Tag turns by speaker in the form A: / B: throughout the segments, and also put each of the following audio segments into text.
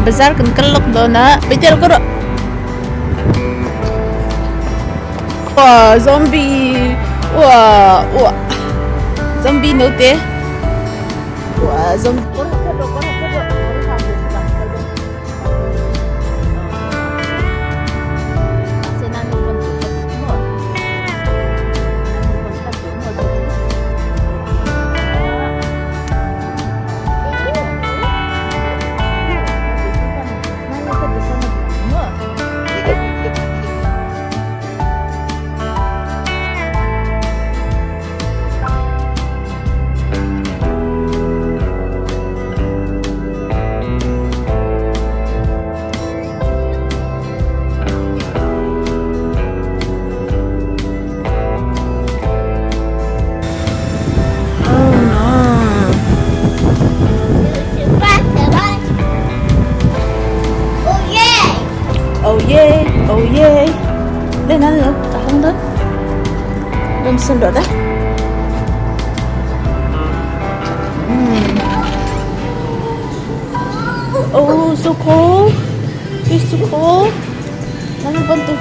A: Bazar kan kal lawk dawn a beitel ka rawh aw zombie uah uah zombie naute uah zombie. Oh yeah, oh yeah. Lên ăn nữa, không đó. Lên sân đó đấy. Oh, so cold. It's too cold. Ano ba ito?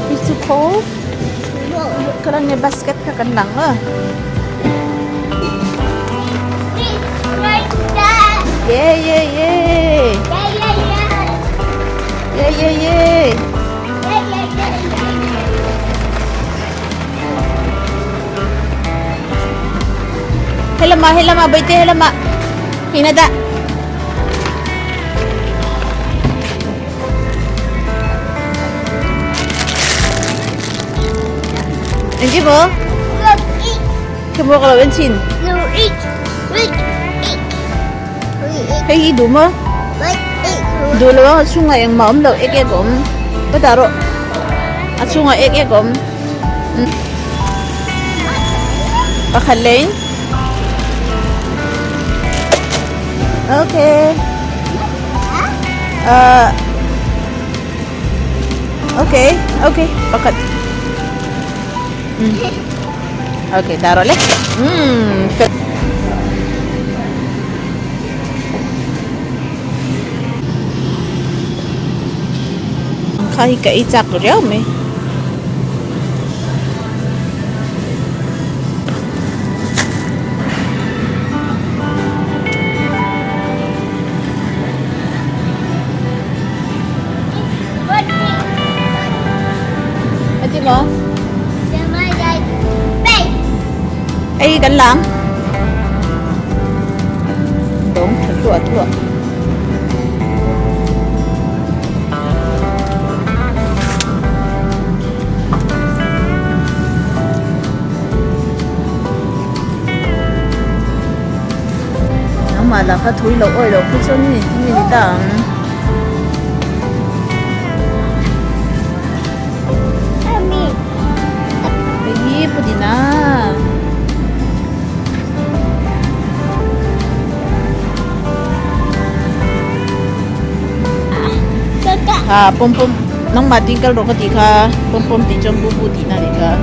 A: It's too cold. Karang may basket ka kan lang ah. Yeah, yeah, yeah. Yeah, yeah, yeah. Helama, helama, baite helama. Hinada. Anh bố? Cái bố có bên chín. Cái gì đủ mà? Đủ lo chung ngày mà ông được ek ek om. Có ta rồi. À chung ngày ek ek om. Pakhat lên. Okay. Okay, okay. Pakhat. Okay, daro le. Kha hi ka ei chak riau mai. Ati mo? Ei kan lang. Dong thua thua. Mà là khá thui lộ ôi lộ cứ cho nên thì mình tặng. Cái pudina. Ha pom pom nang ma ting kal ro ka ti kha pom pom ti chom bu bu ti na ni kha.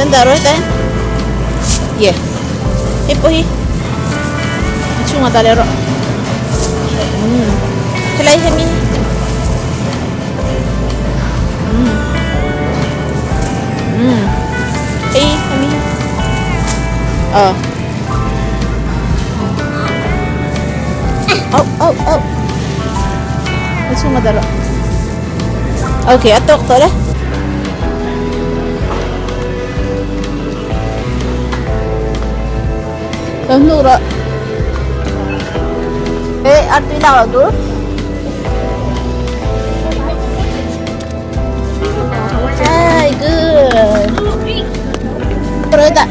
A: Hian dah rawh hetah hian. Ye. Hei pawh hi a chhungah dah leh rawh. Umm. Helai hemi hi. Umm. Umm. Hei hemi hi. Ờ. Au au au. A chhungah dah rawh. Okay, a tawk tawh le. Lo hnuk rawh. Ê, ăn tí nào là tur. Hey, good. Rồi ta.